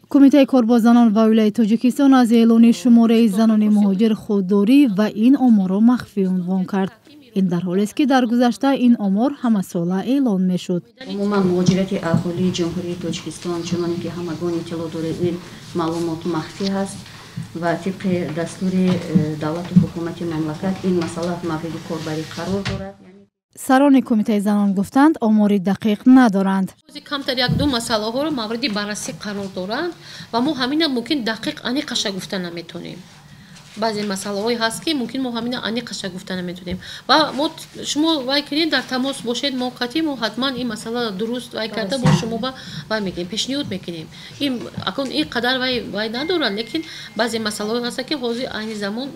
Кумитаи кор бо занон ва оилаи Тоҷикистон аз эълони шумораи занони муҳоҷир худдорӣ ва ин оморро махфӣ унвон кард. Ин дар ҳолест, ки дар гузашта ин омор ҳамасола эълон мешуд. Умуман муҳоҷирати аҳолии Ҷумҳурии Тоҷикистон, чуноне ки ҳамагон иттилоъ доред, ин маълумот махфӣ ҳаст ва тибқи дастури давлату ҳукумати мамлакат ин масъала мавриди корбарӣ қарор дорад. Сарони кумитаи занон гуфтанд, омори дақиқ надоранд. Камтар як-ду масъалаҳоро мавриди баррасӣ қарор доранд ва мо ҳамина мумкин дақиқ аниқаша гуфта наметонем. Баъзе масъалаҳое ҳаст, ки мумкин мо ҳамина аниқаша гуфта наметонем ва мо шумо вай кунед, дар тамос бошед мо қатъи мо ҳатман ин масъаларо дуруст вай карда бо шумо ба вай мекунем, пешниҳод мекунем. Ин акун ин қадар вай надорад, лекин баъзе масъалаҳое ҳастанд, ки ҳозир айни замон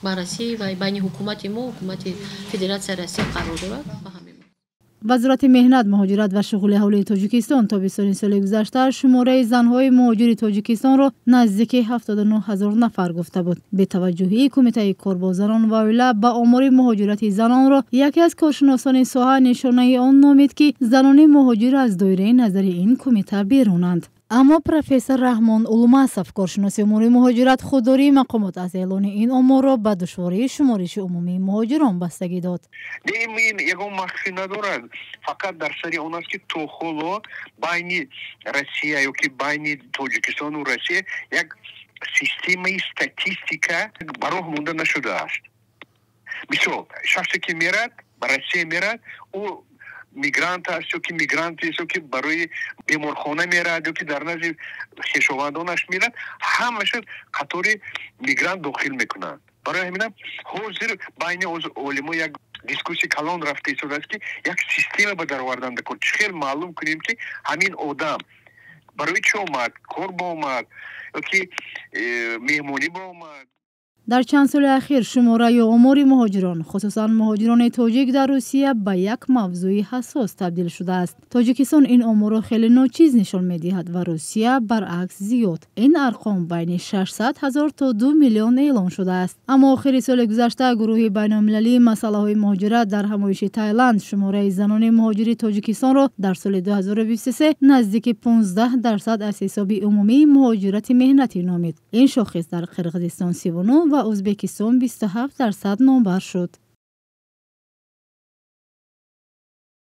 баррасӣ ва байни ҳукумати мо, ҳукумати Федератсияи Россия қарор дорад. Вазорати меҳнат, муҳоҷират ва шуғли аҳолии Тоҷикистон тобистони соли гузашта шумораи занҳои муҳоҷири Тоҷикистонро наздики 79 ҳазор нафар гуфта буд. Бетаваҷҷӯҳии Кумитаи кор бо занон ва оила ба омори муҳоҷирати занонро яке аз коршиносони соҳа нишонаи он номид, ки занони муҳоҷир аз доираи назари ин кумита берунанд. Аммо профессор Раҳмон Улмасов, коршиноси умури муҳоҷират, худдории мақомот аз эълони ин оморро ба душвории шумориши умумии муҳоҷирон бастагӣ дод. Ин ягон махфӣ надорад, фақат дар сари он аст, ки то ҳоло байни Россия ё ки байни Тоҷикистону Россия як системаи статистика ба роҳ монда нашудааст. Мисол, шахсе ки мерад ба Россия мерад, ӯ мигрант аст ё ки мигрант аст, ё ки барои беморхона мерад, ё ки дар назди хешовандонаш мерад, ҳамаша қатори мигрант дохил мекунанд. Барои ҳаминам ҳозир байни олимо як дискуссия калон рафта истодааст, ки як система ба даровардан дакор, чӣ хел маълум кунем, ки ҳамин одам барои чӣ омад, кор ба омад ё ки меҳмонӣ ба омад. Дар чанд соли ахир шумора ё омори муҳоҷирон, хусусан муҳоҷирони тоҷик дар Русия, ба як мавзӯи ҳассос табдил шудааст. Тоҷикистон ин оморро хеле ночиз нишон медиҳад ва Русия баръакс зиёд. Ин арқом байни 600 ҳазор то 2 миллион эълон шудааст. Аммо охири соли гузашта гурӯҳи байналмилалии масъалаҳои муҳоҷират дар ҳамоиши Тайланд шумораи занони муҳоҷири Тоҷикистонро дар соли 2023 наздики 15% аз ҳисоби умумии муҳоҷирати меҳнатӣ номид. Ин шохис дар Қирғизистон 39 ва Ӯзбекистон 27% номбар шуд.